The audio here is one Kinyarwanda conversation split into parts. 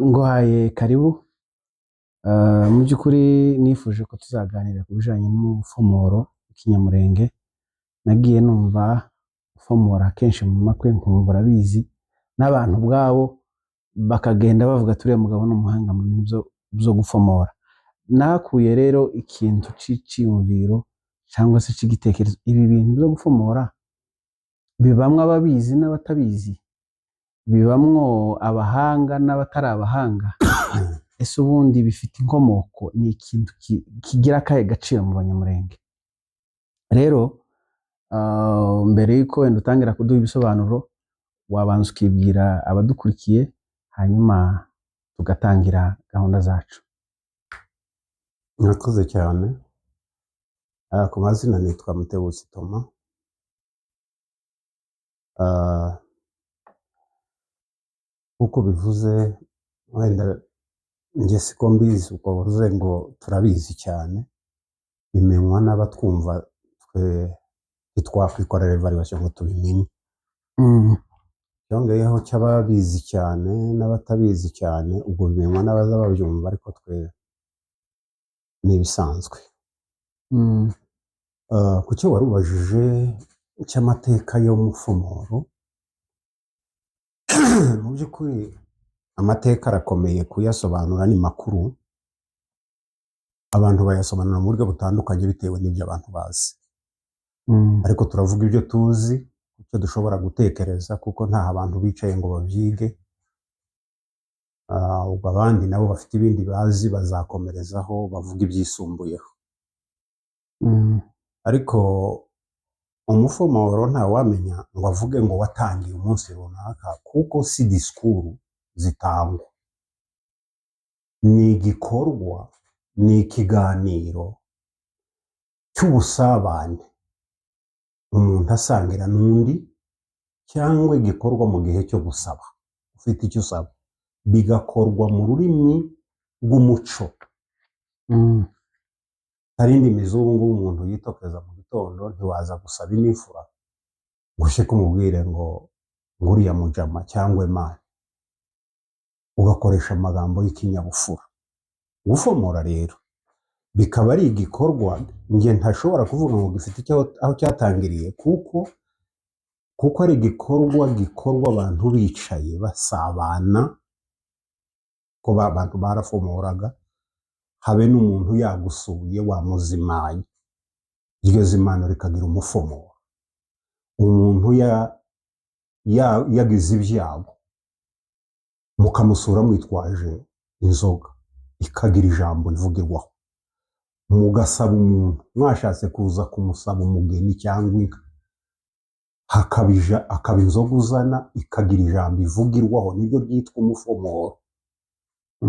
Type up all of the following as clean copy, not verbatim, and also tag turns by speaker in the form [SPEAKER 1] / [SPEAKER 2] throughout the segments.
[SPEAKER 1] Nguhaye karibu. Mu by'ukuri nifuje ko tuzaganira ku bijanye n'umufomoro w'ikinyamurenge. Nagiye numva ufomora kenshi mu makwe, nkumva urabizi, n'abantu ubwabo bakagenda bavuga turiya mugabo ni umuhanga mu bintu byo gufomora. Nakuye rero ikintu c'iciyumviro cyangwa se c'igitekerezo. Ibi bintu byo gufomora bibamwo ababizi n'abatabizi, bibamwo abahanga n'abatari abahanga. Ese ubundi bifite inkomoko? Ni ikintu kigira akahe gaciro mu Banyamurenge? Rero mbere y'uko wenda utangira kuduha ibisobanuro, wabanza ukibwira abadukurikiye, hanyuma tugatangira gahunda zacu.
[SPEAKER 2] Murakoze cyane. Ku mazina nitwa Mutebutsi Thomas. Nk'uko bivuze, wenda njye siko mbizi, uko bavuze ngo turabizi cyane, bimenywa n'abatwumva, twe ntitwakwikorera evaluation ngo tubimenye. Cyongeyeho cy'ababizi cyane n'abatabizi cyane, ubwo bimenywa n'abaza babyumva, ariko twe ni ibisanzwe. Ku cyo wari ubajije cy'amateka y'umufomoro, mu by'ukuri amateka arakomeye kuyasobanura, ni makuru. Abantu bayasobanura mu buryo butandukanye bitewe n'ibyo abantu bazi, ariko turavuga ibyo tuzi, icyo dushobora gutekereza, kuko ntaho abantu bicaye ngo babyige. Ubwo abandi nabo bafite ibindi bazi bazakomerezaho bavuga ibyisumbuyeho. Ariko umufomoro ntawamenya ngo avuge ngo watangiye umunsi runaka, kuko si disikuru zitangwa, ni igikorwa, ni ikiganiro cy'ubusabane umuntu asangira n'undi, cyangwa igikorwa mu gihe cyo gusaba, ufite icyo usaba, bigakorwa mu rurimi rw'umuco. Hari indimi z'ubu ngubu umuntu yitokeza mu gitondo, ntiwaza gusaba imfura ngo ushe kumubwire ngo nguriya mujama cyangwa imana, ugakoresha amagambo y'ikinyabupfura. Gufomora rero bikaba ari igikorwa njye ntashobora kuvuga ngo gifite icyo aho cyatangiriye, kuko ari igikorwa gikorwa abantu bicaye basabana, ko abantu barafomoraga, habe n'umuntu yagusuye wamuzimaye, iryo zimano rikagira umufomoro. Umuntu yagize ibyago mukamusura mwitwaje inzoga, ikagira ijambo rivugirwaho. Mugasaba umuntu, mwashatse kuza kumusaba umugeni cyangwa inka, akaba inzoga uzana ikagira ijambo ivugirwaho, niryo ryitwa umufomoro.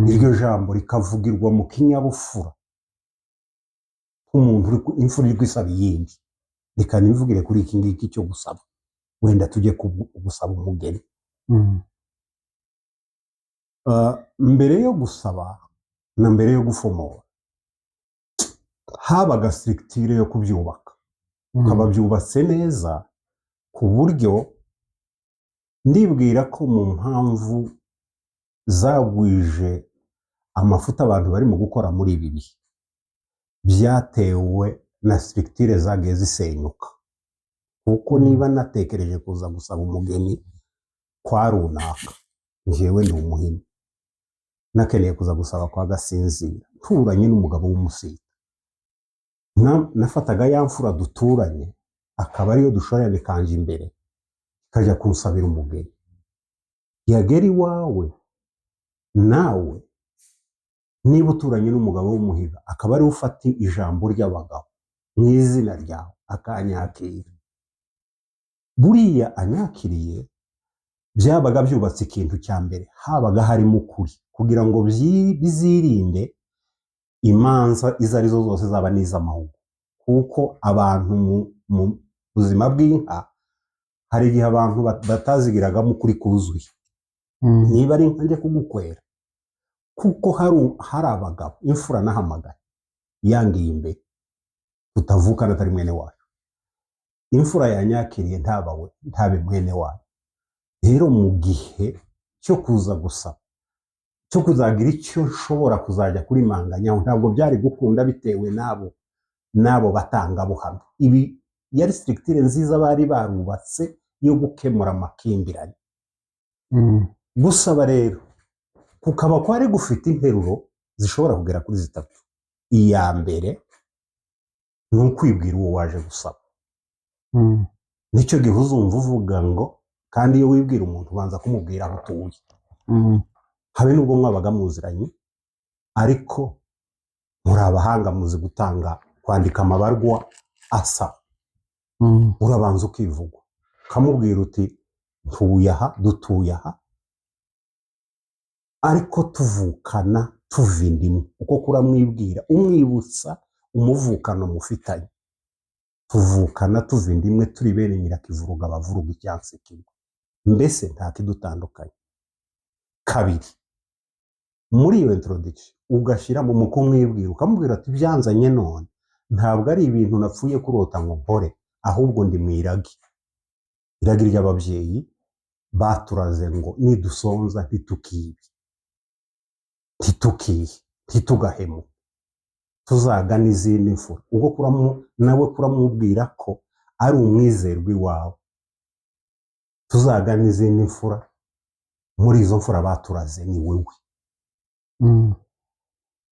[SPEAKER 2] Iryo jambo rikavugirwa mu kinyabupfura, nk'umuntu imfura iri gusaba iyindi, reka nivugire kuri iki ngiki cyo gusaba, wenda tujye gusaba umugeni. Mbere yo gusaba na mbere yo gufomora habaga structure yo kubyubaka, ukaba byubatse neza, ku buryo ndibwira ko mu mpamvu zagwije amafuta abantu barimo gukora muri ibi bihe byatewe na structure zagiye zisenyuka. Kuko niba natekereje kuza gusaba umugeni kwa runaka, njyewe ni umuhima, nakeneye kuza gusaba kwa Gasinzira, nturanye n'umugabo w'umusita, nafataga ya mfura duturanye, akaba ariyo dushorerane kanje imbere, ikajya kunsabira umugeni. Yagera iwawe nawe, niba uturanye n'umugabo w'umuhiga, akaba ariwe ufata ijambo ry'abagabo mu izina ryawe akanyakira. Buriya anyakiriye, byabaga byubatse ikintu cya mbere, habaga harimo ukuri, kugira ngo bizirinde imanza izo arizo zose, zaba n'iz'amahugu. Kuko abantu mu buzima bw'inka hari igihe abantu batazigiragamo ukuri kuzuye. Niba ari inka njye kugukwera, kuko hari abagabo imfura nahamagaye yangiye imbere, tutavukana, atari mwene wacu, imfura yanyakiriye ntabawe ntabe mwene wacu. Rero mu gihe cyo kuza gusaba Cyo kuzagira icyo nshobora kuzajya kuri manganyaho ntabwo byari gukunda bitewe n'abo batangabuhamya. Ibi yari structure nziza bari barubatse yo gukemura amakimbirane. Gusaba rero kukaba kwari gufite interuro zishobora kugera kuri zitatu. Iya mbere ni ukwibwira uwo waje gusaba. Nicyo gihe uzumva uvuga ngo, kandi iyo wibwira umuntu ubanza kumubwira aho utuye, habe n'ubwo mwabaga muziranye, ariko muri abahanga muzi gutanga, kwandika amabarwa asaba. Urabanza ukivuga, ukamubwira uti: "Ntuye aha, dutuye aha, ariko tuvukana tuva inda imwe." Uko kuramwibwira umwibutsa umuvukano mufitanye: tuvukana tuva inda imwe, turi bene Nyirakivuruga bavuruga icyansi kimwe, mbese nta kidutandukanye. Kabiri, muri iyo introduction ugashyiramo mu kumwibwira, ukamubwira ati: "Byanzanye none ntabwo ari ibintu napfuye kurota ngo nkore, ahubwo ndi mu iragi, iragi ry'ababyeyi baturaze ngo nidusonza ntitukibe, ntitukihe, ntitugahemuke, tuzagana izindi mfura." Ubwo nawe kuramubwira ko ari umwizerwa iwawe, tuzagana izindi mfura, muri izo mfura baturaze ni wowe.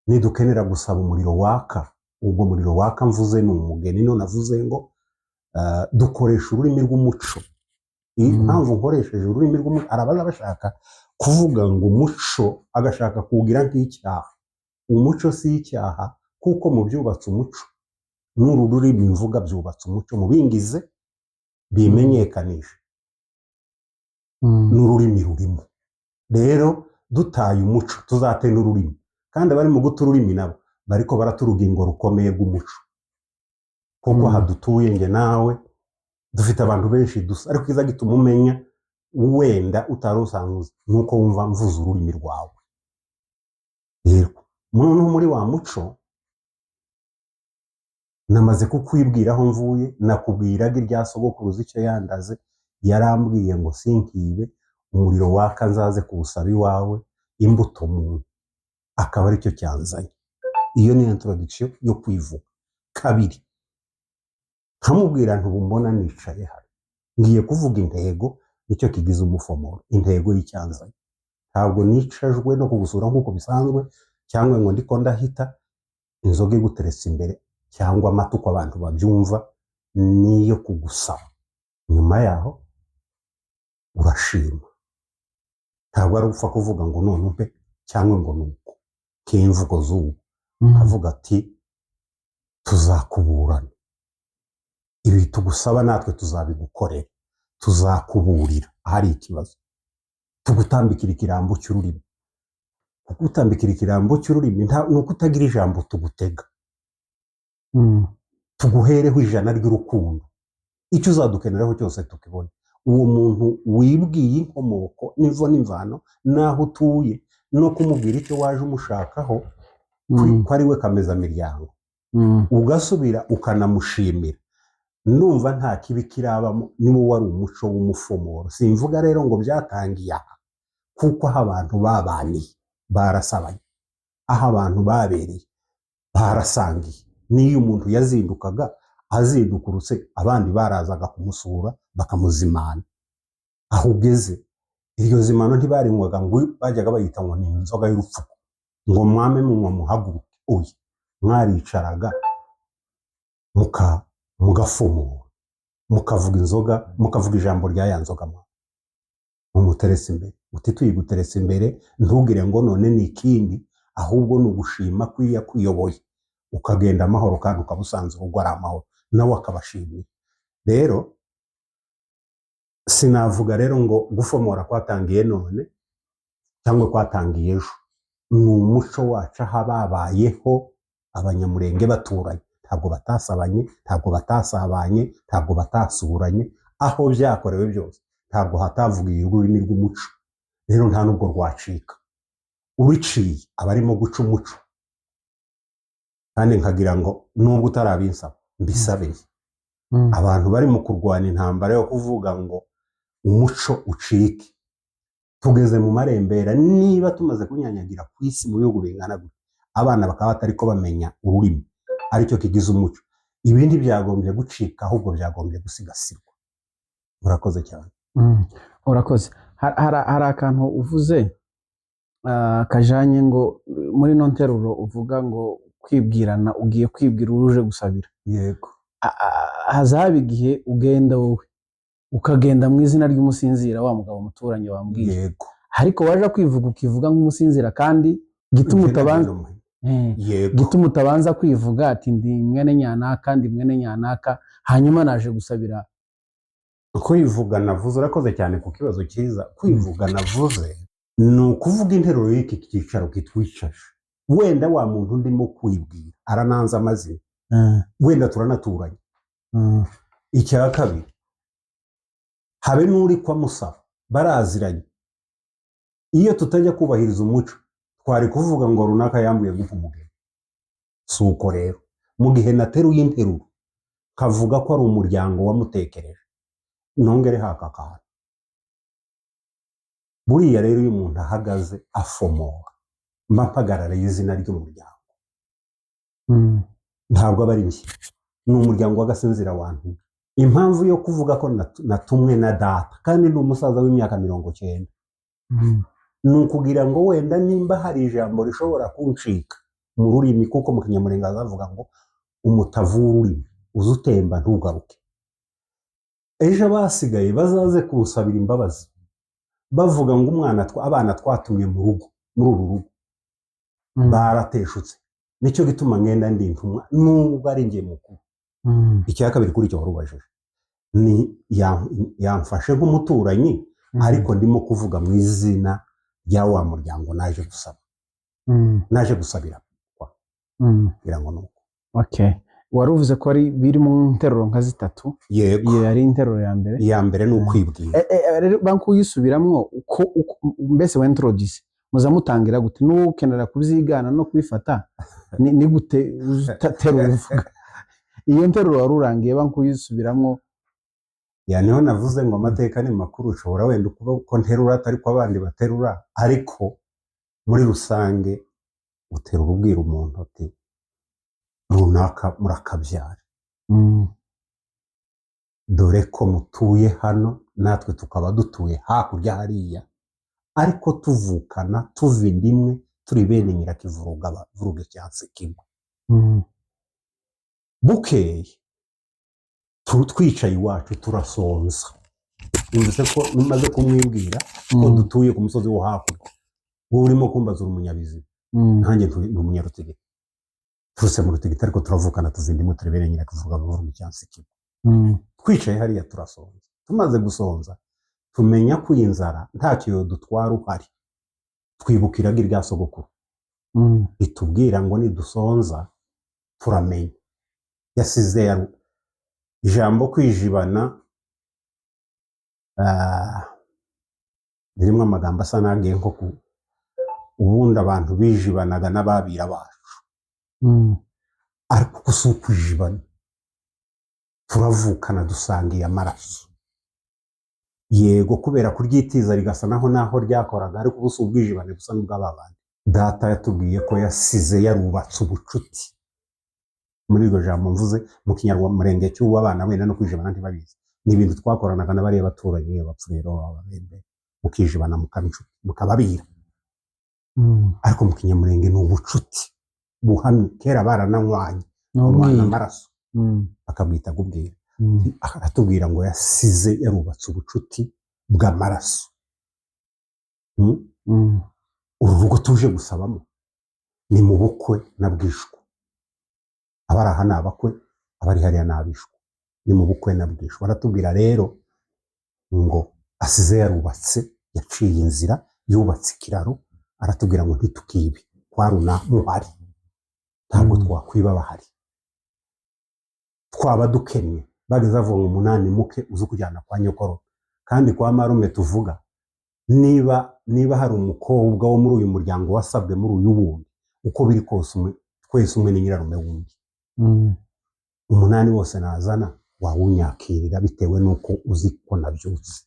[SPEAKER 2] Nidukenera gusaba umuriro waka, ubwo muriro waka mvuze ni umugeni. None avuze ngo dukoresha ururimi rw'umuco. Iyi mpamvu nkoresheje ururimi rw'umuco, hari abaza bashaka kuvuga ngo umuco, agashaka kuwugira nk'icyaha. Umuco si icyaha, kuko mu byubatse umuco n'uru rurimi mvuga byubatse umuco, mu bingize bimenyekanisha n'ururimi rurimo. Rero dutaye umuco tuzate n'ururimi, kandi abari mu guta ururimi nabo bariko barata urugingo rukomeye rw'umuco, kuko aha dutuye nge nawe dufite abantu benshi dusa, ariko iza gituma umenya wenda utari usanzwe uzi nuko wumva mvuze ururimi rwawe. Rero noneho muri wa muco namaze kukwibwira aho mvuye, nakubwiraga irya sogokuruza icyo yandaze, yarambwiye ngo sinkibe, umuriro waka nzaze kuwusaba iwawe, imbuto muntu akaba aricyo cyanzanye. Iyo ni introduction yo kwivuga. Kabiri, nkamubwira nti: "Ubu mbona nicaye hano ngiye kuvuga intego." Nicyo kigize umufomoro, intego y'icyanzanye. Ntabwo nicajwe no kugusura nk'uko bisanzwe, cyangwa ngo ndiko ndahita inzoga iguteretse imbere cyangwa amata uko abantu babyumva, niyo kugusaba. Nyuma yaho urashima. Ntabwo ari upfa kuvuga ngo none umpe cyangwa ngo ni uko k'imvugo z'ubu. Avuga ati: "Tuzakuburana, ibi tugusaba natwe tuzabigukorera, tuzakuburira ahari ikibazo, tugutambikira ikirambo cy'ururimi." Kugutambikira ikirambo cy'ururimi ni ukutagira ijambo tugutega, tuguhereho ijana ry'urukundo, icyo uzadukeneraho cyose tukibona. Uwo muntu wibwiye inkomoko n'imvo n'imvano n'aho utuye, no kumubwira icyo waje umushakaho, ko ari we kamezamiryango, ugasubira ukanamushimira, ndumva nta kibi kirabamo. Niwo wari umuco w'umufomoro. Simvuga rero ngo byatangiye aha, kuko aho abantu babaniye barasabanye, aho abantu babereye barasangiye. N'iyo umuntu yazindukaga azindukurutse, abandi barazaga kumusura bakamuzimana. Aho ugeze iryo zimano ntibarinywaga ngo bajyaga bayita ngo ni inzoga y'urupfuko, ngo mwame munywa muhaguruke. Oya, mwaricaraga mugafumura, mukavuga inzoga, mukavuga ijambo rya ya nzoga mumuteretse imbere, uti: "Tuyiguteretse imbere, ntugire ngo none ni ikindi, ahubwo ni ugushima ko iyo yakuyoboye ukagenda amahoro, kandi ukaba usanze urugo ari amahoro." Nawe akabashimira. Rero sinavuga rero ngo gufomora kwatangiye none cyangwa kwatangiye ejo. Ni umuco wacu. Aho ababayeho Abanyamurenge baturanye, ntabwo batasabanye, ntabwo batasabanye, ntabwo batasuranye. Aho byakorewe byose ntabwo hatavugiye ururimi rw'umuco. Rero nta nubwo rwacika. Uriciye aba arimo guca umuco. Kandi nkagira ngo nubwo utarabinsaba mbisabeye, abantu bari mu kurwana intambara yo kuvuga ngo umuco ucike. Tugeze mu marembera. Niba tumaze kunyanyagira ku isi mu bihugu bingana gutya, abana bakaba batari ko bamenya ururimi aricyo kigize umuco, ibindi byagombye gucika, ahubwo byagombye gusigasirwa. Murakoze cyane.
[SPEAKER 1] Urakoze. Hari akantu uvuze kajanye ngo muri no nteruro uvuga ngo kwibwirana, ugiye kwibwira uje gusabira.
[SPEAKER 2] Yego.
[SPEAKER 1] Hazaba igihe ugenda wowe ukagenda mu izina ry'umusinzira, wa mugabo muturanye wambwiye.
[SPEAKER 2] Yego.
[SPEAKER 1] Ariko waje kwivuga ukivuga nk'umusinzira, kandi gituma utabanza gituma utabanza kwivuga ati ndi mwene nyanaka, ndi mwene nyanaka, hanyuma naje gusabira.
[SPEAKER 2] Kwivuga navuze, urakoze cyane ku kibazo cyiza. Kwivuga navuze ni ukuvuga interuro y'iki cyicaro kitwicaje. Wenda wa muntu ndimo kwibwira arananze amazina, wenda turanaturanye. Icya kabiri, habe n'uri kwamusaba baraziranye. Iyo tutajya kubahiriza umuco twari kuvuga ngo runaka yambuye gupfa umugeni. Si uko rero, mu gihe nateruye interuro kavuga ko ari umuryango wamutekereje, nongere haka kantu. Buriya rero iyo umuntu ahagaze afomora, mba mpagarariye izina ry'umuryango. Ntabwo aba ari njye, ni umuryango w'agasinzira wantumye. Impamvu yo kuvuga ko natumwe na data kandi ni umusaza w'imyaka 90, ni ukugira ngo wenda nimba hari ijambo rishobora kuncika mu rurimi, kuko mu Kinyamurenge bavuga ngo umutavu w'ururimi uza utemba ntugaruke, ejo abasigaye bazaze kunsabira imbabazi bavuga ngo umwana abana twatumye mu rugo, muri uru rugo barateshutse. Nicyo gituma ngenda ndi intumwa nubwo ari njye mukuru. Icya kabiri kuri icyo wari ubajije ni yamfashe nk'umuturanyi, ariko ndimo kuvuga mu izina rya wa muryango naje gusaba, naje gusabira, kugira ngo nuko.
[SPEAKER 1] Okay, wari uvuze ko ari biri mu nteruro nka zitatu.
[SPEAKER 2] Yego.
[SPEAKER 1] Iyo yari interuro ya mbere.
[SPEAKER 2] Iya mbere ni ukwibwira.
[SPEAKER 1] Rero banki uyisubiramwo uko mbese wentroduce muza mutangira gute? N'ukenera kubyigana no kubifata ni gute uterura uvuga iyo nteruro wari urangiye, banki uyisubiramwo?
[SPEAKER 2] Ya, niho navuze ngo amateka ni makuru. Ushobora wenda kuba uko nterura atari ko abandi baterura, ariko muri rusange uterura ubwira umuntu ati runaka murakabyara, dore ko mutuye hano natwe tukaba dutuye hakurya hariya, ariko tuvukana, tuva inda imwe, turi bene nyirakivuruga bavuruga icyansi kimwe. Bukeye twicaye iwacu turasonza. Numvise ko numaze kumwibwira ko dutuye ku musozi wo hakurya, wowe urimo kumbaza uri umunyabiziba, nanjye ndi umunyarutegeka, turuse mu Rutegeka, ariko turavukana, tuva inda imwe, turi bene nyirakivuruga bavuruga icyansi kimwe. Twicaye hariya turasonza. Tumaze gusonza tumenya ko iyi nzara ntacyo yodutwara uhari. Twibuka iragi rya sogokuru ritubwira ngo nidusonza turamenya yasize ijambo kwijibana, ririmo amagambo asa n'agiye nko ku ubundi abantu bijibanaga n'ababira bacu, ariko uku si ukwijibana, turavukana, dusangiye amaraso. Yego, kubera kuryitiza rigasa naho naho ryakoraga, ariko ubu si ubwijibane busa n'ubw'aba bandi. Data yatubwiye ko yasize yarubatse ubucuti. Muri iryo jambo mvuze mu Kinyarwanda murenge cy'ubu, abana wenda no kwijibana ntibabizi. Ni ibintu twakoranaga n'abariya baturanyi, abapfurero, ababembe, mukijibana mukaba inshuti mukababira. Ariko mu Kinyamurenge ni ubucuti buhamye. Kera barananywanye,
[SPEAKER 1] Ni
[SPEAKER 2] banywana
[SPEAKER 1] ubwira.
[SPEAKER 2] amaraso, bakabwita kubwira. Aratubwira ngo yasize yarubatse ubucuti bw'amaraso. Uru rugo tuje gusabamo ni mu bukwe na bwishwa. Abari aha ni abakwe, abari hariya ni abishwa, ni mu bukwe na bwishwa. Aratubwira rero ngo asize yarubatse, yaciye inzira, yubatse ikiraro. Aratubwira ngo ntitukibe kwa runa muhari, ntabwo twakwiba bahari. Twaba dukennye, bageze bavuga ngo umunani muke uze kujyana kwa nyokoro kandi kwa marume. Tuvuga niba hari umukobwa wo muri uyu muryango wasabwe muri uyu wundi, uko biri kose umwe twese umwe ni nyirarume wundi. Umunani wose nazana wawunyakirira bitewe n'uko uzi ko nabyutse.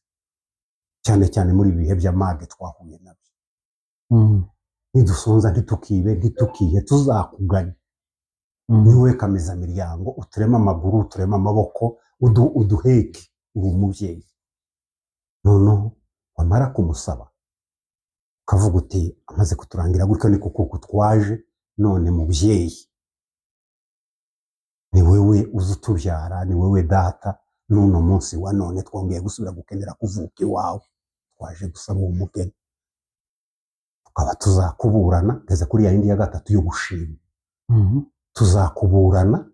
[SPEAKER 2] Cyane cyane muri ibi bihe by'amage twahuye nabyo. Nidusonza ntitukibe, ntitukihe, tuzakugana. Niwe kamezamiryango, utureme amaguru, utureme amaboko, uduheke, uri umubyeyi. Noneho wamara kumusaba ukavuga uti amaze kuturangira gutyo, ni kuko twaje none mubyeyi, ni wewe uzi utubyara, ni wewe data. N'uno munsi wa none twongeye gusubira gukenera kuvuka iwawe, twaje gusaba uwo mugeni, tukaba tuzakuburana. Ngeze kuri ya yindi ya gatatu yo gushima. Tuzakuburana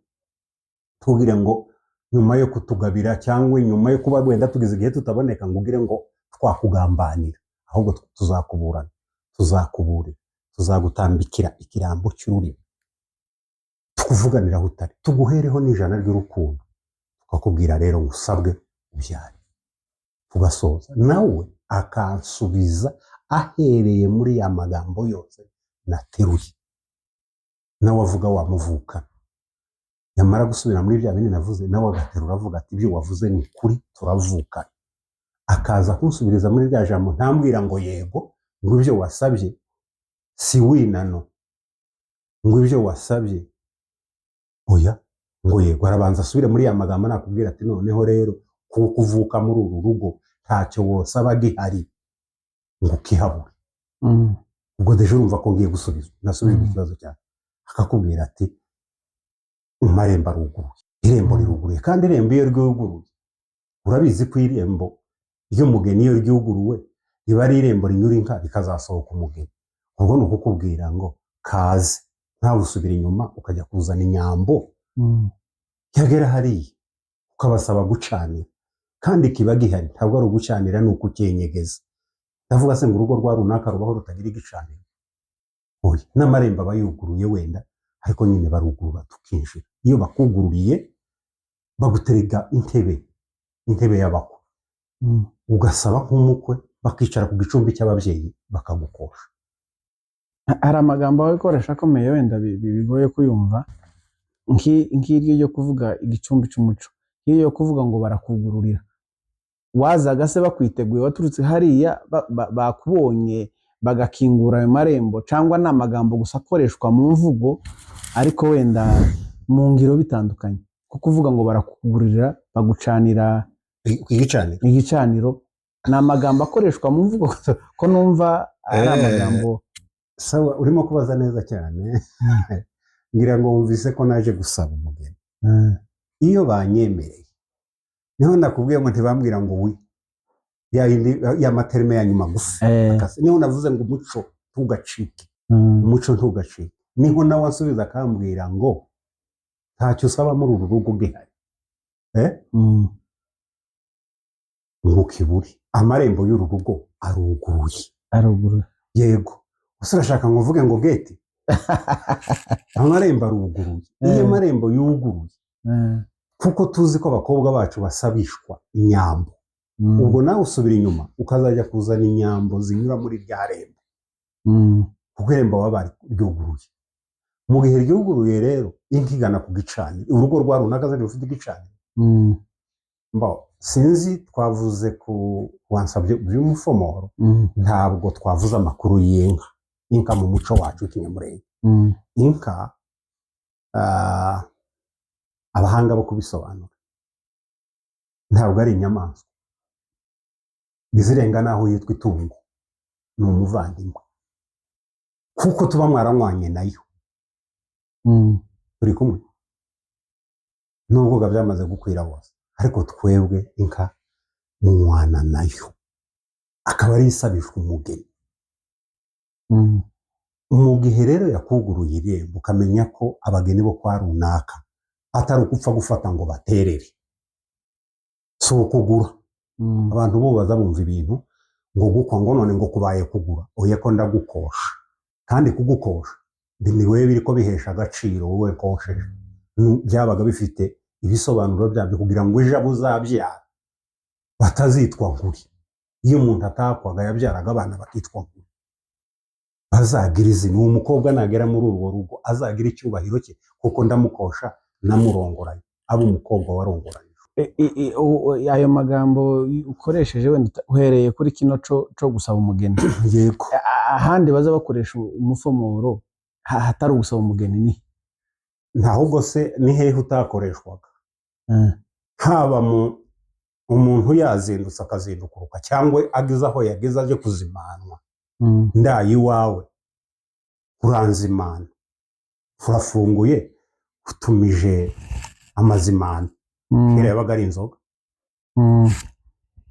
[SPEAKER 2] tubwire ngo nyuma yo kutugabira, cyangwa nyuma yo kuba wenda tugeze igihe tutaboneka, ngo ugire ngo twakugambanira, ahubwo tuzakuburana, tuzakuburira, tuzagutambikira ikirambo cy'ururimi, tukuvuganira aho utari, tuguhereho n'ijana ry'urukundo, tukakubwira rero ngo usabwe ubyare. Tugasoza, nawe akansubiza ahereye muri ya magambo yose nateruye, nawe avuga wamuvukana. Yamara gusubira muri bya bindi navuze, nawe agaterura avuga ati ibyo wavuze ni ukuri, turavukana. Akaza kunsubiriza muri rya jambo, ntambwira ngo yego, ngo ibyo wasabye si winano, ngo ibyo wasabye oya, ngo yego. Arabanza asubire muri ya magambo nakubwira ati noneho rero kuko uvuka muri uru rugo ntacyo wosaba gihari ngo ukihabure. Ubwo déjà urumva ko ngiye gusubizwa, nasubijwe ikibazo cyawe. Akakubwira ati amarembo aruguruye, irembo riruguruye. Kandi irembo iyo ryuguruye, urabizi ko irembo ry'umugeni iyo ryuguruwe riba ari irembo rinyura inka rikazasohoka umugeni. Ubwo ni ukukubwira ngo kaze, ntawe usubira inyuma ukajya kuzana inyambo. Yagera hariya ukabasaba gucanira, kandi kiba gihari. Ntabwo ari ugucanira, ni ukucyenyegeza. Ndavuga se ngo urugo rwa runaka rubaho rutagira igicaniro? Oya, n'amarembo aba yuguruye wenda, ariko nyine barugurura tukinjira. Iyo bakugururiye baguterega intebe, intebe y'abakwe, ugasaba nk'umukwe, bakicara ku gicumbi cy'ababyeyi bakagukosha.
[SPEAKER 1] Hari amagambo akoresha akomeye wenda bigoye kuyumva, nk'iryo ryo kuvuga igicumbi cy'umuco, nk'iryo ryo kuvuga ngo barakugururira. Wazaga se bakwiteguye, waturutse hariya bakubonye bagakingura ayo marembo, cyangwa ni amagambo gusa akoreshwa mu mvugo ariko wenda mu ngiro bitandukanye? Kuko kuvuga ngo barakugururira, bagucanira
[SPEAKER 2] ku gicaniro,
[SPEAKER 1] igicaniro, ni amagambo akoreshwa mu mvugo gusa, ko numva ari amagambo.
[SPEAKER 2] Sawa, urimo kubaza neza cyane. Ngira ngo wumvise ko naje gusaba umugeni. Iyo banyemereye, niho nakubwiye ngo ntibambwira ngo oui, ya yindi ya ma termes ya nyuma gusa. Akase. Niho navuze ngo umuco ntugacike. Umuco ntugacike. Niho nawe ansubiza akambwira ngo ntacyo usaba muri uru rugo gihari, eh? Ngo ukibure, amarembo y'uru rugo aruguruye.
[SPEAKER 1] Aruguru.
[SPEAKER 2] Yego, gusa urashaka ngo uvuge ngo gate, amarembo aruguruye. Iyo amarembo yuguruye, kuko tuzi ko abakobwa bacu basabishwa inyambo, ubwo nawe usubira inyuma ukazajya kuzana inyambo zinyura muri rya rembo, kuko irembo baba baryuguruye. Mu gihe ryuguruye rero, inka igana ku gicaniro, urugo rwa runaka zari rufite igicaniro. Mbo sinzi, twavuze ku wansabye by'umufomoro, ntabwo twavuze amakuru y'inka. Inka mu muco wacu w'ikinyamurenge, inka, abahanga bo kubisobanura, ntabwo ari inyamaswa izirenga n'aho yitwa itungo, ni umuvandimwe, kuko tuba mwaranywanye nayo. Turi kumwe nubwo biba byamaze gukwira hose, ariko twebwe inka munywana nayo, akaba ari isabishwa umugeni. Mu gihe rero yakuguruye irembo, ukamenya ko abageni bo kwa runaka atari ukupfa gufata ngo baterere, si ukugura. Abantu bo baza bumva ibintu ngo gukwa, ngo none ngo kubaye kugura. Oya, ko ndagukosha, kandi kugukosha ni wowe biri ko bihesha agaciro, wowe kosheje. Byabaga bifite ibisobanuro byabyo kugira ngo ejo abo uzabyara batazitwa nkuri. Iyo umuntu atakwaga yabyaraga abana bakitwa nkuri, bazagira izina. Uwo mukobwa nagera muri urwo rugo azagira icyubahiro cye, kuko ndamukosha namurongoranye, aba umukobwa warongoranye.
[SPEAKER 1] Ayo magambo ukoresheje wenda uhereye kuri kino co gusaba umugeni.
[SPEAKER 2] Yego.
[SPEAKER 1] Ahandi baza bakoresha umufomoro hatari ugusaba umugeni ni
[SPEAKER 2] Ahubwo se ni hehe utakoreshwaga? Haba mu umuntu yazindutse akazindukuruka, cyangwa ageze aho yageze aje kuzimanwa, ndaye iwawe, uranzimana, urafunguye, utumije amazimano. Kera yabaga ari inzoga,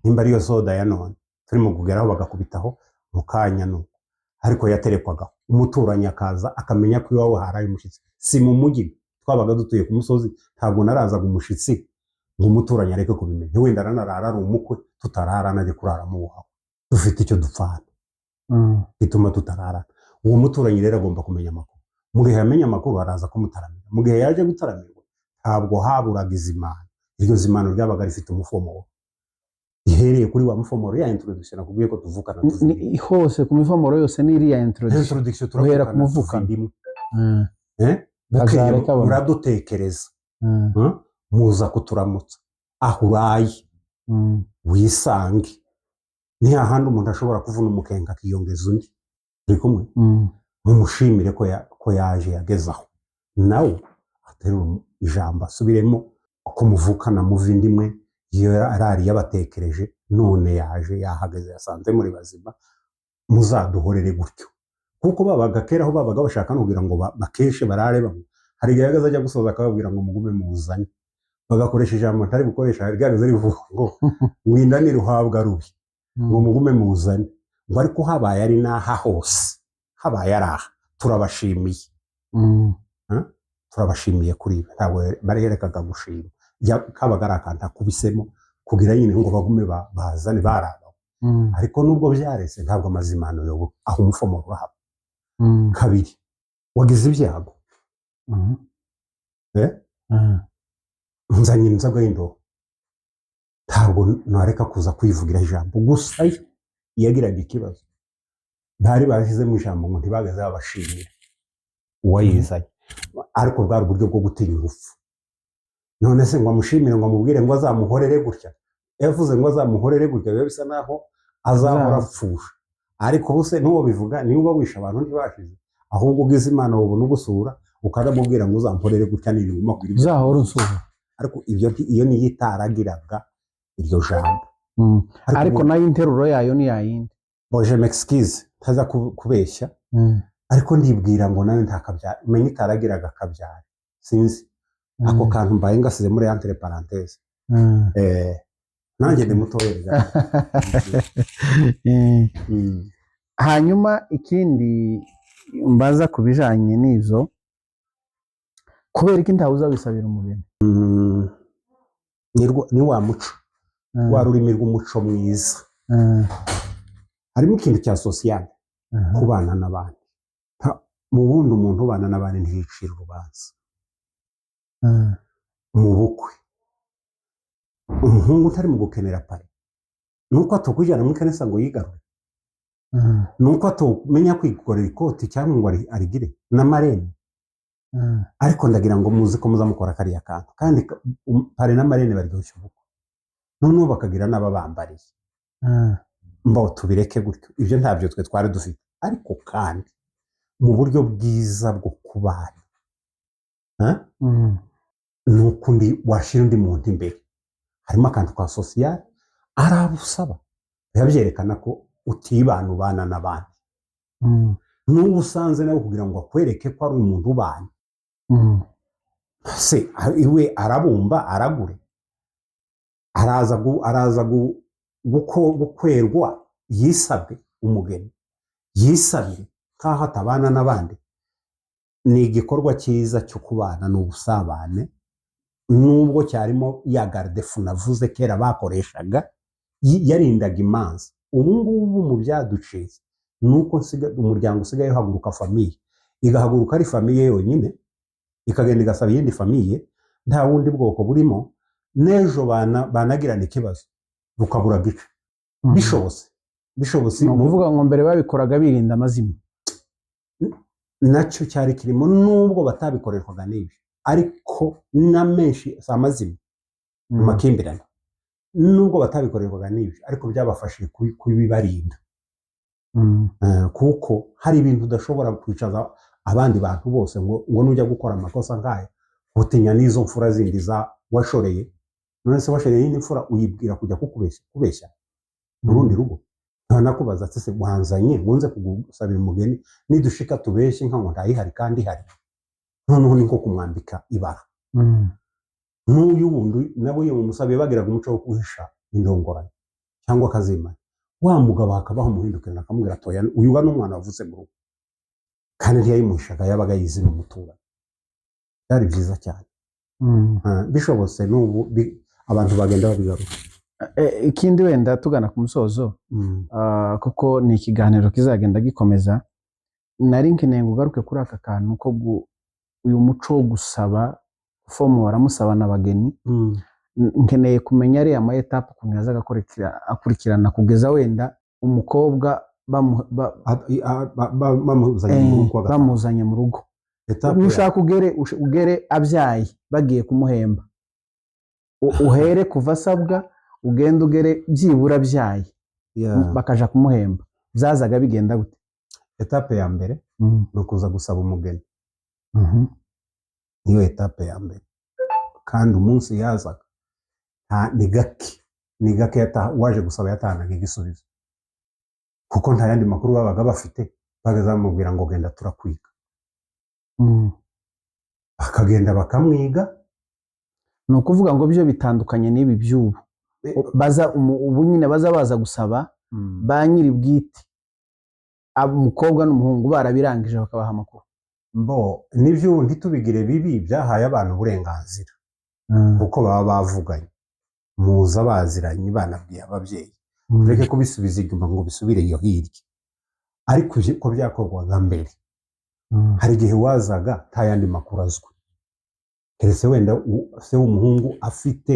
[SPEAKER 2] nimba ariyo soda ya none turimo kugeraho, bagakubitaho mu kanya nuko, ariko yaterekwagaho umuturanyi akaza akamenya ko iwawe haraye umushyitsi. Si mu mujyi, twabaga dutuye ku musozi, ntabwo narazaga umushyitsi ngo umuturanyi areke kubimenya. Wenda aranarara ari umukwe, tutararana, ajye kurara mu wawe, dufite icyo dupfana gituma tutararana. Uwo muturanyi rero agomba kumenya amakuru. Mu gihe yamenye amakuru, araza kumutaramira. Mu gihe yaje gutaramirwa, ntabwo haburaga izimano. Iryo zimano ryabaga rifite umufomoro, rihereye kuri wa mufomoro ya introduction nakubwiye ko tuvukana.
[SPEAKER 1] Hose ku mifomoro yose ni iriya introduction.
[SPEAKER 2] Introduction.
[SPEAKER 1] Guhera ku
[SPEAKER 2] Turavukana,
[SPEAKER 1] muvukano.
[SPEAKER 2] tuva inda imwe. Eh? Bukeye
[SPEAKER 1] Kazare kabona.
[SPEAKER 2] muradutekereza. Muza kuturamutsa aho uraye, wisange. Ni hahandi umuntu ashobora kuvuna umukenke akiyongeza undi, turi kumwe. Mumushimire ko yaje, yageze aho, nawe aterura ijambo asubiremo ko muvukana, muva inda imwe, iyo arari yabatekereje, none yaje, yahageze, yasanze muri bazima, muzaduhorere gutyo. Kuko babaga kera aho babaga bashaka no kugira ngo bakeshe barare bamwe. Hari igihe yagaze ajya gusoza akababwira ngo mugume muzane, bagakoresha ijambo ntari gukoresha ryagaze rivuga ngo mwinda ruhabwa rubi, ngo mugume muzane, ngo ariko habaye ari n'aha hose, habaye ari aha, turabashimiye. Turabashimiye kuri ibi. Ntabwo barerekaga gushima. Kabaga ari akantu akubisemo kugira nyine ngo bagume bazane baraba. Ariko nubwo byarese, ntabwo amazimano yobo aho umufomoro urahaba. Kabiri, wagize ibyago. Eh? Nzanye inzoga y'indobo, ntabwo nareka kuza kwivugira ijambo gusa. Yo yagiraga ikibazo, bari barashyizemo ijambo ngo ntibagaze babashimira uwayizanye, ariko bwari uburyo bwo gutinya urupfu. None se ngo amushimire, ngo amubwire ngo azamuhorere gutya? Yavuze ngo azamuhorere gutya, biba bisa naho azahora apfusha. Ariko ubu se n'uwo bivuga, niba uba wishe abantu ntibashize? Ahubwo ugize Imana wabona ugusura, ukanamubwira ngo uzamporere gutya niriguma kugira ibyo.
[SPEAKER 1] Uzahora unsura.
[SPEAKER 2] Ariko ibyo iyo niyo itaragiraga iryo jambo.
[SPEAKER 1] Ariko nayo interuro yayo ni yayindi.
[SPEAKER 2] Bon, je m'excuse, ntaza kubeshya, ariko ndibwira ngo nayo ntakabyara, menya itaragiraga akabyara, sinzi ako kantu mbaye ngasize muri entre parenthèse. Nanjye ndi mutoya rega.
[SPEAKER 1] Hanyuma ikindi mbaza ku bijanye n'izo, kubera ko ntawe uzawisabira umugeni?
[SPEAKER 2] Ni wa muco, wa rurimi rw'umuco mwiza. Harimo ikintu cya social, kubana n'abandi. Mu bundi umuntu ubana n'abandi ntiyicira urubanza. Mu bukwe, umuhungu utari mu gukenera parrain, nuko atukujyana muri kanisa ngo yigarure, nuko atumenya kwikorera ikoti cyangwa ngo arigire na marraine. Ariko ndagira ngo muzi ko muzamukora kariya kantu kandi parrain na marraine baryoshya ubukwe, noneho bakagira n'ababambariye. Mbo tubireke gutyo, ibyo ntabyo twe twari dufite. Ariko kandi mu buryo bwiza bwo kubana, ha? Ni uko undi washyira undi muntu imbere, harimo akantu ka social, arabusaba, biba byerekana ko utibana, ubana n'abandi. N'ubu usanze nawe kugira ngo akwereke ko ari umuntu ubana, se iwe arabumba aragure, araza gukwerwa, yisabwe umugeni, yisabire nk'aho atabana n'abandi. Ni igikorwa cyiza cyo kubana, ni ubusabane, nubwo cyarimo ya garde-fou navuze kera bakoreshaga, yarindaga imanza. Ubu ngubu mu byaducitse ni uko umuryango usigaye uhaguruka, famille igahaguruka ari famille yonyine, ikagenda igasaba iyindi famille, nta bundi bwoko burimo. N'ejo banagirana ikibazo rukabura gica. Bishobotse, bishobotse.
[SPEAKER 1] Ni ukuvuga ngo mbere babikoraga birinda amazimwe.
[SPEAKER 2] Nacyo cyari kirimo, nubwo batabikoreshwaga n'ibyo, ariko na menshi si amazimwe. Amakimbirane, nubwo batabikorerwaga n'ibyo, ariko byabafashije kubibarinda. Kuko hari ibintu udashobora kwicaza abandi bantu bose ngo nujya gukora amakosa nk'aya, utinya n'izo mfura zindi za washoreye. None se washoreye y'indi mfura uyibwira kujya kukubeshya, kubeshya mu rundi rugo? Ntanakubaza ati: "Se wanzanye ngo nze kugusabira umugeni, nidushika tubeshye nka ngo ntayihari kandi ihari?" Noneho ni nko kumwambika ibara. N'uyu wundi nawe iyo mumusabiye, bagiraga umuco wo guhisha indongoranyo cyangwa akazimana. Wa mugabo hakabaho umuhindukirana, akamubwira atoya: "Uyu ni umwana wavutse mu rugo." Kandi ntiyayimuhishaga, yabaga yizi n'umuturanyi. Byari byiza cyane. Bishobotse n'ubu abantu bagenda babigaruka.
[SPEAKER 1] Ikindi wenda tugana ku musozo, kuko ni ikiganiro kizagenda gikomeza, nari nkeneye ngo ugaruke kuri aka kantu ko uyu muco wo gusaba, gufomora, musabana abageni. Nkeneye kumenya ariya ma étapes ukuntu yazaga akurikirana kugeza wenda umukobwa
[SPEAKER 2] Bamuzanye mu rugo kwa gatanu.
[SPEAKER 1] Bamuzanye mu rugo.
[SPEAKER 2] Étape ya-
[SPEAKER 1] Nushaka ugere abyaye, bagiye kumuhemba. Uhere kuva asabwa, ugende ugere byibura abyaye, bakaja kumuhemba. Byazaga bigenda gute?
[SPEAKER 2] Étape ya mbere ni ukuza gusaba umugeni. Niyo étape ya mbere. Kandi umunsi yazaga, ni gake waje gusaba yatahanaga igisubizo, kuko nta yandi makuru babaga bafite. Bagaza bamubwira ngo: "Genda, turakwiga." Bakagenda bakamwiga.
[SPEAKER 1] Ni ukuvuga ngo byo bitandukanye n'ibi by'ubu baza ubu nyine baza baza gusaba ba nyiri bwite, umukobwa n'umuhungu barabirangije, bakabaha amakuru.
[SPEAKER 2] Mbo nibyo, ntitubigire bibi, byahaye abantu uburenganzira, kuko baba bavuganye, muza baziranye, banabwiye ababyeyi. Tureke kubisubiza inyuma ngo bisubire iyo hirya, ariko ko byakorwaga mbere, hari igihe wazaga nta yandi makuru azwi, keretse wenda se w'umuhungu afite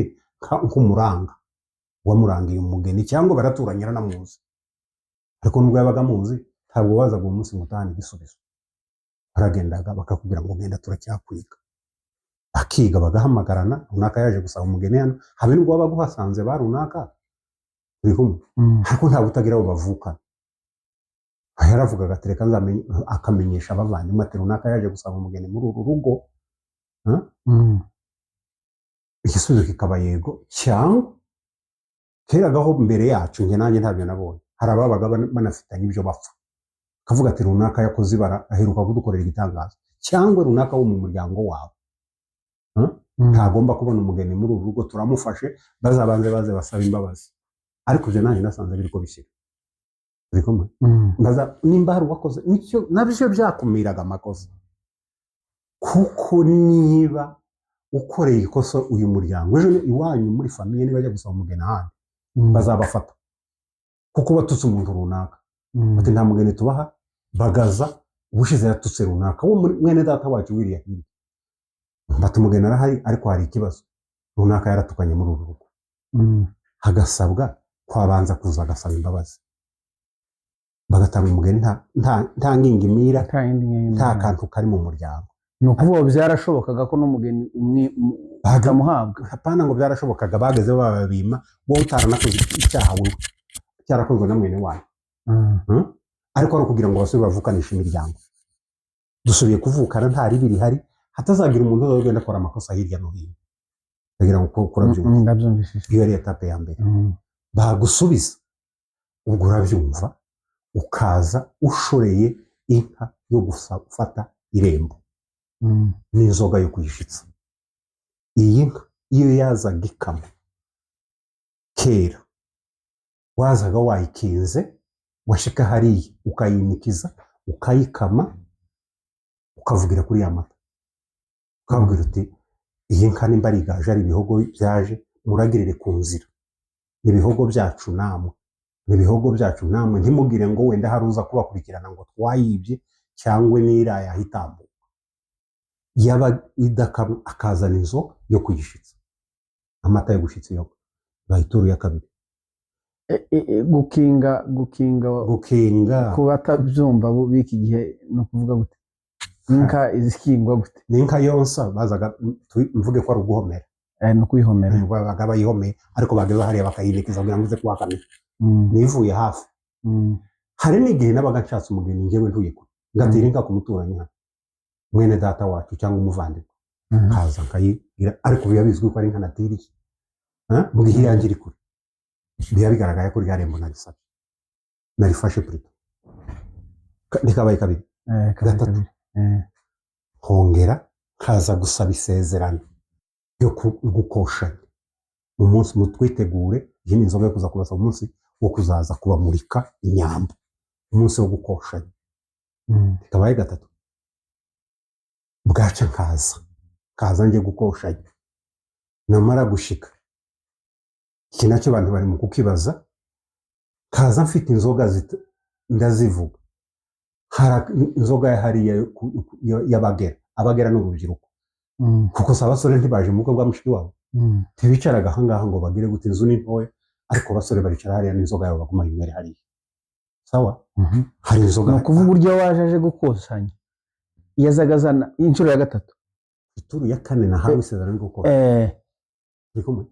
[SPEAKER 2] nk'umuranga wamurangiye umugeni, cyangwa baraturanye, aranamuzi. Ariko nubwo yabaga amuzi, ntabwo wazaga uwo munsi ngo utahane igisubizo. Baragendaga bakakubwira ngo: "Genda, turacyakwiga." Bakiga, bagahamagarana: "Runaka yaje gusaba umugeni hano." Habe nubwo wabaga uhasanze ba runaka turi kumwe, ariko ntabwo utagira abo bavukana. Yaravugaga ati: "Reka nzamenye," akamenyesha abavandimwe ati: "Runaka yaje gusaba umugeni muri uru rugo." Igisubizo kikaba yego cyangwa keragaho mbere yacu. Njye nanjye ntabyo nabonye. Hari ababaga banafitanye ibyo bapfa, akavuga ati: "Runaka yakoze ibara, aheruka kudukorera igitangaza," cyangwa runaka wo mu muryango wawe ntagomba kubona umugeni muri uru rugo, turamufashe, bazabanze baze basabe imbabazi. Ariko ibyo nanjye nasanze biriko bishyira turi kumwe. Mbaza nimba hari uwakoze nicyo, nabyo byakumiraga amakosa, kuko niba ukoreye ikosa uyu muryango, ejo iwanyu muri famille nibajya gusaba umugeni ahandi, bazabafata kuko batutse umuntu runaka. Bati: "Nta mugeni tubaha." Bagaza ubushize yatutse runaka wo muri mwene data wacu wiriya hirya. Bati: "Umugeni arahari, ariko hari ikibazo, runaka yaratukanye muri uru rugo." Hagasabwa kwabanza kuza agasaba imbabazi, bagatanga umugeni nta ngingimira,
[SPEAKER 1] Nta yindi nkingi.
[SPEAKER 2] nta kantu kari mu muryango.
[SPEAKER 1] Ni ukuvuga ngo byarashobokaga ko n'umugeni umwe bakamuhabwa?
[SPEAKER 2] Hapana, ngo byarashobokaga. Bageze bababima wowe utaranakoze icyaha, wowe cyarakozwe na mwene wanyu. Ariko ari ukugira ngo basubire bavukanishe imiryango, dusubiye kuvukana, nta ribi rihari, hatazagira umuntu uzagenda akora amakosa hirya no hino. Ndagira ngo kurabyumva.
[SPEAKER 1] Ndabyumvishije.
[SPEAKER 2] Iyo ari étape ya mbere. Bagusubiza, ubwo urabyumva, ukaza ushoreye inka yo gufata irembo n'inzoga yo kuyishitsa. Iyi nka iyo yazaga ikama kera, wazaga wayikinze, washika hariya ukayimikiza, ukayikama, ukavugira kuri ya mata, ukabwira uti: "Iyi nka nimba ari igaje, ari ibihogo byaje, muragirire ku nzira, ni ibihogo byacu namwe, ni ibihogo byacu namwe, ntimugire ngo wenda hari uza kubakurikirana ngo twayibye cyangwa n'iriya itambuka." Yaba idakamwa, akazana inzoga yo kuyishitsa, amata yo gushitsa iyo bayituru ya kabiri.
[SPEAKER 1] Gukinga
[SPEAKER 2] Gukinga.
[SPEAKER 1] Ku batabyumva b'iki gihe, ni ukuvuga gute? Inka izikingwa gute?
[SPEAKER 2] Ni inka yonsa bazaga, mvuge ko ari uguhomera.
[SPEAKER 1] Ni ukuyihomera.
[SPEAKER 2] Babaga bayihomeye, ariko bageze hariya bakayinikiza kugira ngo ize kuhakamira. Nivuye hafi. Hari n'igihe nabaga nshatse umugeni njyewe ntuye kure, ngatira inka ku muturanyi hano, mwene data wacu cyangwa umuvandimwe, nkaza nkayigira, ariko biba bizwi ko ari inka natiriye. Mu gihe iyanjye iri kure, biba bigaragaye ko rya rembo narisabye, narifashe plutôt. Rikabaye kabiri.
[SPEAKER 1] Kabiri.
[SPEAKER 2] Gatatu.
[SPEAKER 1] Kabiri.
[SPEAKER 2] Nkongera nkaza gusaba isezerano ryo gukoshanya umunsi mutwitegure. Iyi ni inzoga yo kuza kubasaba umunsi wo kuzaza kubamurika inyambo, umunsi wo gukoshanya. Bikabaye gatatu. Bwaca nkaza njye gukoshanya. Namara gushika, iki nacyo abantu bari mu kukibaza, kaza mfite inzoga ndazivuga. Hari inzoga ya hariya y'abagera. Abagera ni urubyiruko, kuko si abasore ntibaje mu bukwe bwa mushiki wabo. Ntibicaraga ahangaha ngo bagire gute, inzu ni ntoya, ariko abasore baricara hariya n'inzoga yabo, baguma inywere hariya. Sawa. Hari inzoga.
[SPEAKER 1] Ni ukuvuga uburyo waje aje gukusanya, yazaga azana inshuro ya gatatu.
[SPEAKER 2] Ituru ya kane nahawe isezerano ryo gukora. Turi kumwe.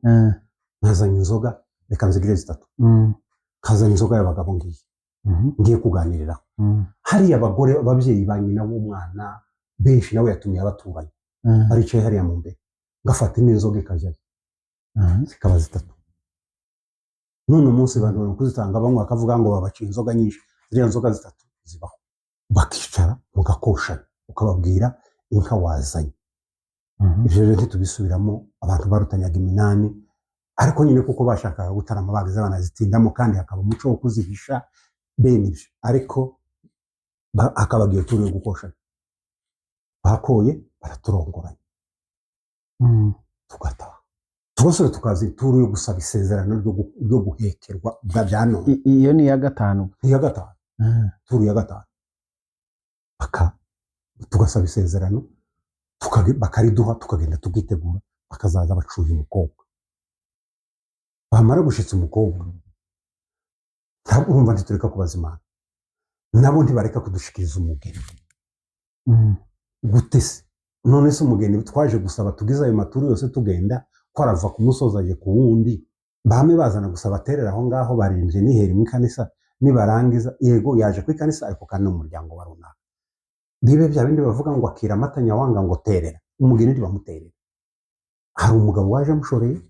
[SPEAKER 2] Nazanye inzoga, reka nzigire zitatu. Kazanye inzoga y'abagabo, ngiye ngiye kuganiriraho. Hariya abagore, ababyeyi ba nyina w'umwana benshi, nawe yatumiye abaturanyi, baricaye hariya mu mbere, ngafata indi nzoga ikajyayo, zikaba zitatu. None umunsi abantu bari kuzitanga, bamwe bakavuga ngo babaciye inzoga nyinshi. Ziriya nzoga zitatu zibaho, bakicara mugakoshanya, ukababwira inka wazanye. Ibyo rero ntitubisubiramo. Abantu barutanyaga iminani, ariko nyine kuko bashakaga gutarama bageze banazitindamo, kandi hakaba umuco wo kuzihisha bene ibyo. Ariko hakabaga iyo turu yo gukoshanya, bakoye baraturongoranya, tugataha, tugasore, tukaza ituru yo gusaba isezerano ryo guhekerwa bwa bya none.
[SPEAKER 1] Iyo ni iya gatanu.
[SPEAKER 2] Iya gatanu. Turu ya gatanu, tugasaba isezerano, bakariduha, tukagenda tukitegura, bakazaza bacuye umukobwa. Bamara gushitsa umukobwa, ntabwo urumva, ntitureka kubaza Imana, nabo ntibareka kudushikiriza umugeni. Gute se? None se umugeni twaje gusaba, tugize ayo maturu yose tugenda, ko arava ku musozi aje ku wundi? Bame bazana gusa baterera aho ngaho, baririmbye nihera mu ikanisa, nibarangiza, yego yaje ku ikanisa, ariko kandi ni umuryango wa runaka, bibe bya bindi bavuga ngo akira amata nyawanga ngo terera umugeni. Ntibamuterera. Hari umugabo waje amushoreye,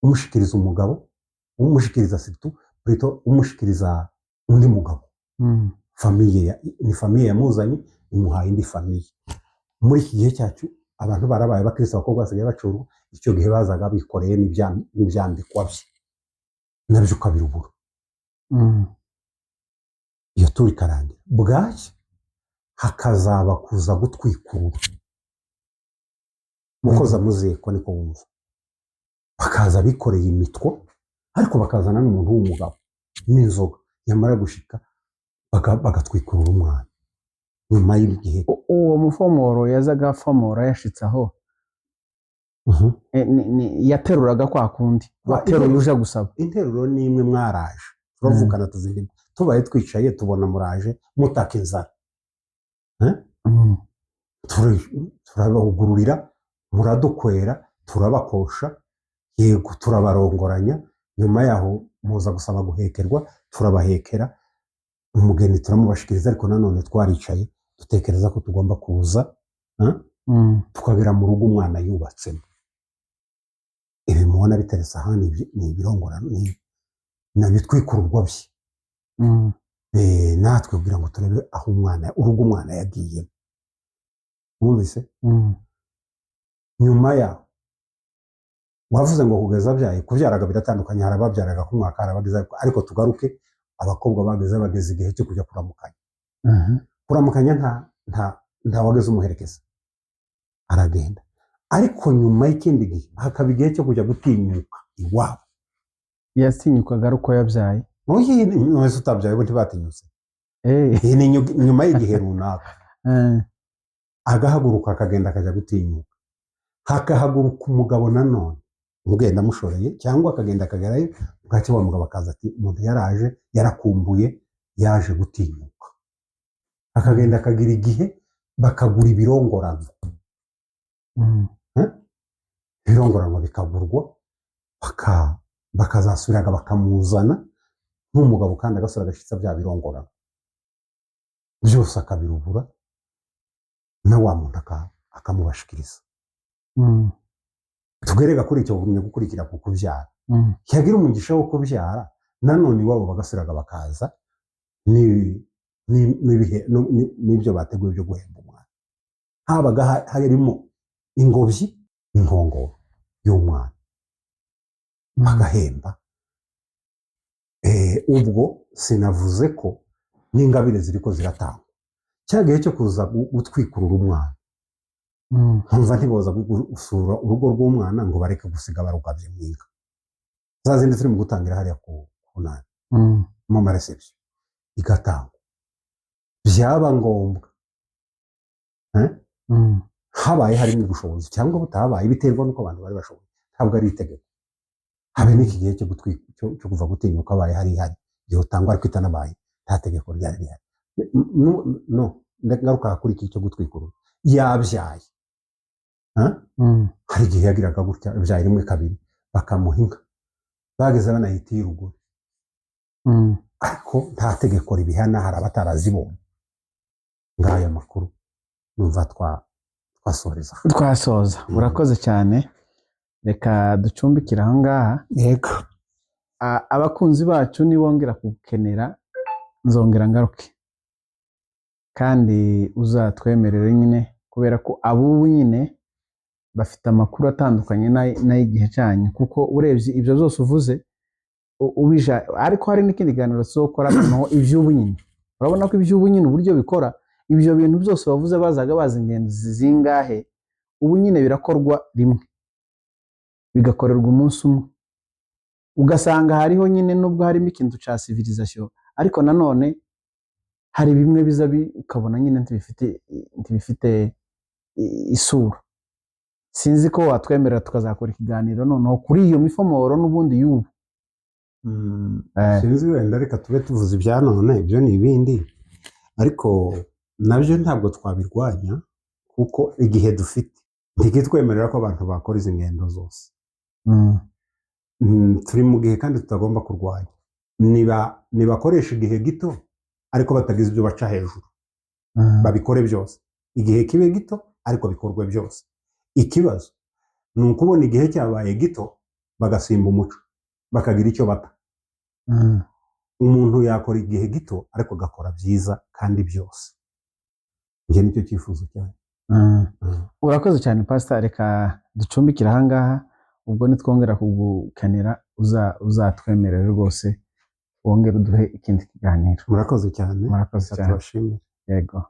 [SPEAKER 2] umushikiriza umugabo, umushikiriza situ plutôt, umushikiriza undi mugabo. Famille ni famille yamuzanye, imuhaye indi famille. Muri iki gihe cyacu abantu barabaye abakristo, abakobwa basigaye bacurwa. Icyo gihe bazaga bikoreye n'ibyambikwa bye, nabyo ukabirubura. Iyo turi ikarangira, bwacya hakazaba kuza gutwikurura, gukoza mu ziko, niko wumva bakaza bikoreye imitwo, ariko bakazana n'umuntu w'umugabo n'inzoga. Yamara gushika bagatwikurura umwana nyuma y'igihe.
[SPEAKER 1] Uwo mufomoro yazaga afomora yashitse aho, yateruraga kwa kundi wateruye uje gusaba?
[SPEAKER 2] Interuro ni imwe: mwaraje turavukana, tuzinda tubaye twicaye, tubona muraje mutaka inzara. Turabahugururira, muradukwera, turabakosha, yego turabarongoranya. Nyuma yaho muza gusaba guhekerwa, turabahekera umugeni, turamubashikiriza. Ariko nanone twaricaye dutekereza ko tugomba kuza tukagera mu rugo umwana yubatsemo. Ibi mubona biteretse aha ni ibirongorano, ni ibitwikururwa bye. Natwe kugira ngo turebe aho umwana, urugo umwana yagiyemo. Mwumvise? Nyuma yaho wavuze ngo kugeza abyaye, kubyaraga biratandukanye. Hari ababyaraga ku mwaka, hari abageze, ariko tugaruke abakobwa bageze igihe cyo kujya kuramukanya. Kuramukanya nta wageze umuherekeza, aragenda. Ariko nyuma y'ikindi gihe hakaba igihe cyo kujya gutinyuka iwabo.
[SPEAKER 1] Yatinyukaga ari uko yabyaye?
[SPEAKER 2] Wese utabyaye bo ntibatinyutse. Iyi ni nyuma y'igihe runaka. Agahaguruka akagenda akajya gutinyuka, hakahaguruka umugabo nanone ugenda amushoreye, cyangwa akagenda akagerayo, bwacya wa mugabo akaza ati umuntu yaraje, yarakumbuye, yaje gutinyuka. Akagenda akagira igihe bakagura ibirongorano. Ibirongoranwa bikagurwa, bakazasubiraga bakamuzana nk'umugabo, kandi agasura agashitsa bya birongorano byose akabirubura, na wa muntu akamubashikiriza. Twereka kuri icyo kugumya gukurikira ku kubyara. Yagira umugisha wo kubyara nanone, iwabo bagasubiraga bakaza n'ibyo bateguye byo guhemba umwana. Habaga harimo ingobyi n'inkongoro y'umwana, bagahemba. Ubwo sinavuze ko n'ingabire ziriko ziratangwa cya gihe cyo kuza gutwikurura umwana. Nkumva ntiboza gusura urugo rw'umwana ngo bareke gusiga barugabye mu inka za zindi turi mu gutangira hariya ku nani, mu ma réception igatangwa byaba ngombwa. Habaye harimo ubushobozi cyangwa butabaye, biterwa n'uko abantu bari bashoboye, ntabwo ari itegeko. Habe n'iki gihe cyo kuva gutinyuka, habaye hari ihari igihe utangwa, ariko itanabaye nta tegeko ryari rihari. No ngaruka kuri iki cyo gutwikurura yabyaye. Hari igihe yagiraga gutya abyaye rimwe, kabiri, bakamuha inka, bageze banayita iy'urugore. Ariko nta tegeko ribihana, hari abatarazibonye. Ngaya makuru numva twasoreza.
[SPEAKER 1] Twasoza. Urakoze cyane, reka ducumbikire aho ngaha.
[SPEAKER 2] Yego.
[SPEAKER 1] Abakunzi bacu nibongera kugukenera nzongera ngaruke, kandi uzatwemerere nyine, kubera ko abubu nyine bafite amakuru atandukanye n'ay'igihe cyanyu, kuko urebye ibyo byose uvuze ubija. Ariko hari n'ikindi kiganiro tuzokora noneho iby'ubu nyine. Urabona ko iby'ubu nyine uburyo bikora, ibyo bintu byose wavuze bazaga bazi ingendo zingahe, ubu nyine birakorwa rimwe, bigakorerwa umunsi umwe, ugasanga hariho nyine nubwo harimo ikintu cya civilisation, ariko nanone hari bimwe biza ukabona nyine ntibifite isura. Sinzi ko watwemerera tukazakora ikiganiro noneho kuri iyo mifomoro n'ubundi y'ubu.
[SPEAKER 2] Sinzi, wenda reka tube tuvuze ibya none, ibyo ni ibindi, ariko nabyo ntabwo twabirwanya, kuko igihe dufite ntikitwemerera ko abantu bakora izi ngendo zose. Turi mu gihe kandi tutagomba kurwanya. Niba nibakoresha igihe gito ariko batagize ibyo baca hejuru, babikore byose, igihe kibe gito ariko bikorwe byose. Ikibazo ni ukubona igihe cyabaye gito bagasimba umuco, bakagira icyo bata. Umuntu yakora igihe gito ariko agakora byiza kandi byose. Njye nicyo cyifuzo cyanjye.
[SPEAKER 1] Urakoze cyane, Pastor. Reka ducumbikire ahangaha. Ubwo nitwongera kugukenera uzatwemerere rwose wongere uduhe ikindi kiganiro.
[SPEAKER 2] Murakoze cyane.
[SPEAKER 1] Murakoze cyane.
[SPEAKER 2] Tubashimire.
[SPEAKER 1] Yego.